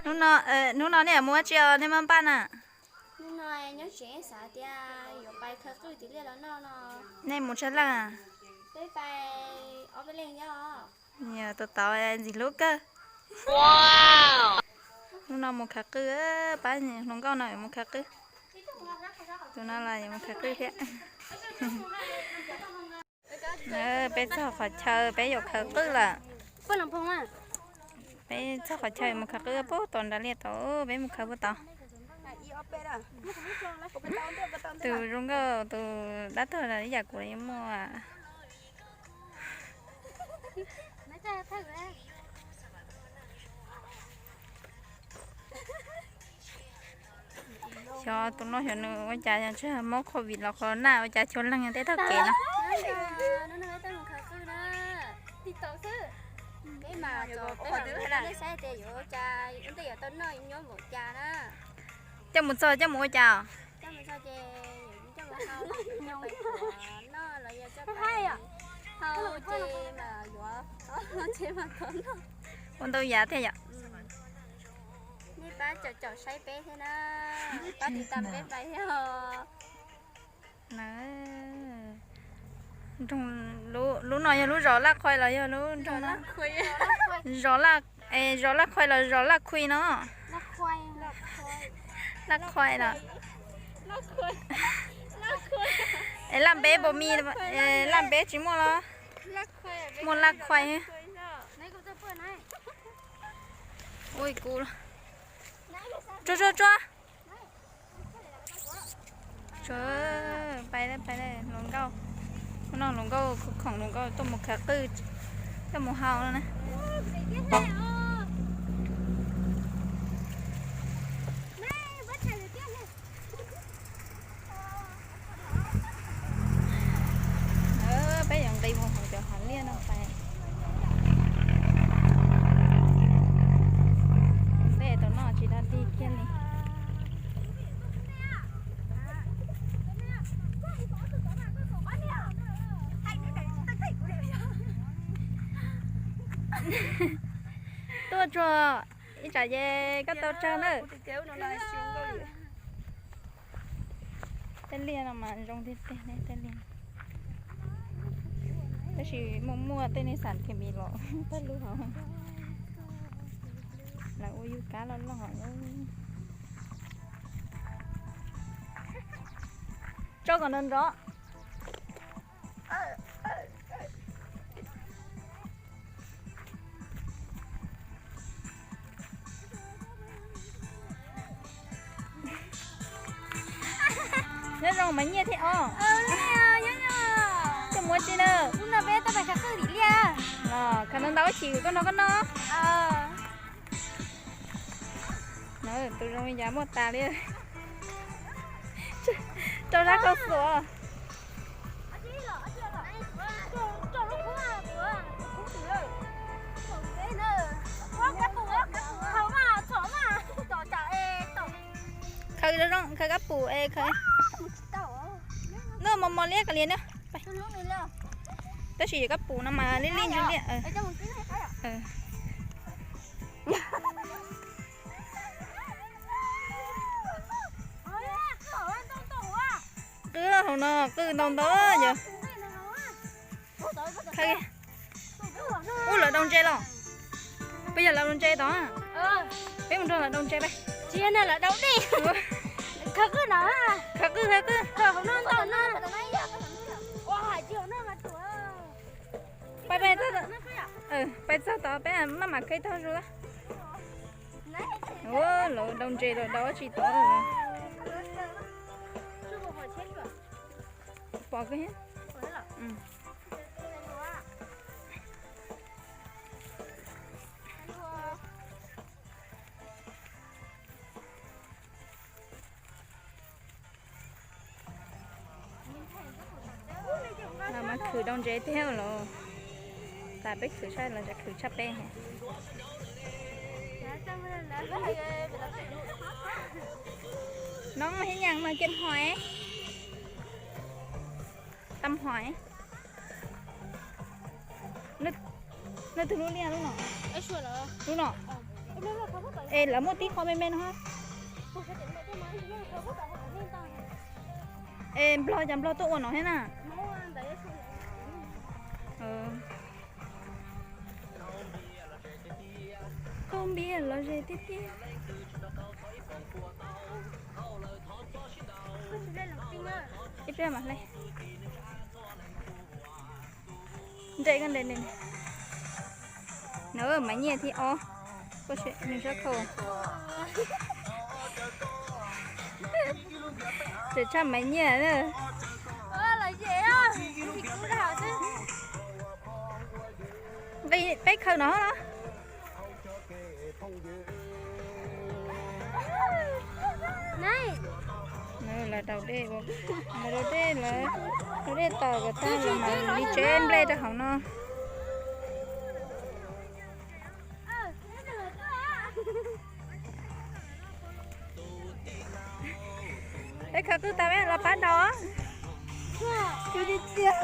Hnub no, hnub no nej mus ua tsi os, nej maj npaj na? Hnub no nyob tsev xav tias yuav pais khaws qwj tim liaj los noj no. Nej mus tsawg leej? Peb pais ob peb leeg yog. Yog tus tod ntxim hlub kawg. Hnub no mus khaws qwj, pab hluas nkauj no mus khaws qwj. Tus no los yuav mus khaws qwj thiab. Peb txog qhov chaw peb yuav khaws qwj lawm. Peb txog qhov chaw mus khaws qwj puag tom nram liaj tod, peb mus khaws puag tod. Tus zoo nkauj tus dab tuag los ib yam kuv yeej muaj. Xyov tus no xyov nws ua cas yog tsis mob covid los corona ua cas cua leeg tej tag kev no. Coj mus txog coj mus ua cas os? Ua ntau yam thiab yom. Nej pab caum caum saib peb thiab na, pab tiv tam peb pais thiab os. Lub no yog lub zos Laj Qhuai los yog lub nroog no? Zos Laj, zos Laj Qhuai los zos Laj Qhuai no? Laj Qhuai los. Es Laj Npeb puas muaj, Laj Npeb tsis muaj los? Muaj Laj Qhuai. Ui kuv. Tsuag tsuag tsuag. Pais pais hluas nkauj. Hnub no hluas nkauj khoom hluas nkauj tuaj mus khaws qwj, tuaj mus haus no na. Peb yuav nqis mus hauv cov hav liaj no pais. Peb tus no tsis dog dig kiag li. Tuaj tsuag ib tsam ces koj tau tsawg na. Tej liaj no mas zoo tiag tiag ne, tej liaj. Tab sis muaj muaj tej nej xam khe mis los paj lug hov. Lawv ua yug kab loj loj hov. Tso kom nrov nrov. Nyob zoo mas nyiaj thiab os. Coj mus ua tsi na? Khaws ntau ntau ib chim koj nrog koj noj. Tus zoo li cas muaj tas li. Rau sab koj xuas. Khaws zoo zoo, khaws kab pum es khaws. Noj mos mos liab kawg li na. Tab sis kab pum no mas lij lij ntsuj liaj. Qwj hauv no qwj ntau ntau yog. Ub, lawv daus ntses los? Puas yog lawv daus ntses tod? Peb mus nrog lawv daus ntses peb. Tsis yog na, lawv daus dej. Khaws qwj no. Khaws qwj, khaws qwj. Pais, pais txog tod peb maj mam khaws taug zus. Lawv daus ntses los daus tsis tod. Pom kawg thiab. Los mas khwv daus ntses thiab los. Tas peb khwv tshaj los tsam khwv tshaj peb. Nov thiab nyas mas kem hais. Tam hais. Nej twg lub liaj lub no? Lub no. Es lawv muaj tib qho me me no. Es nplog cas nplog tuaj ua no thiab na. Khaub npias los ze tiag tiag. Ib pliag mam hle. Nres koj nres. No, Maiv Nyiaj thib ob. Nws sab khau. Tseem tshaj Maiv Nyiaj na. Nqis peb khaws no los. Lawv daus dej, lawv daus dej, lawv daus dej tawm kom tag los mam li tseb nplej rau hauv no. Peb khaws twb tag, peb los pab daus. Kuv tsis txias.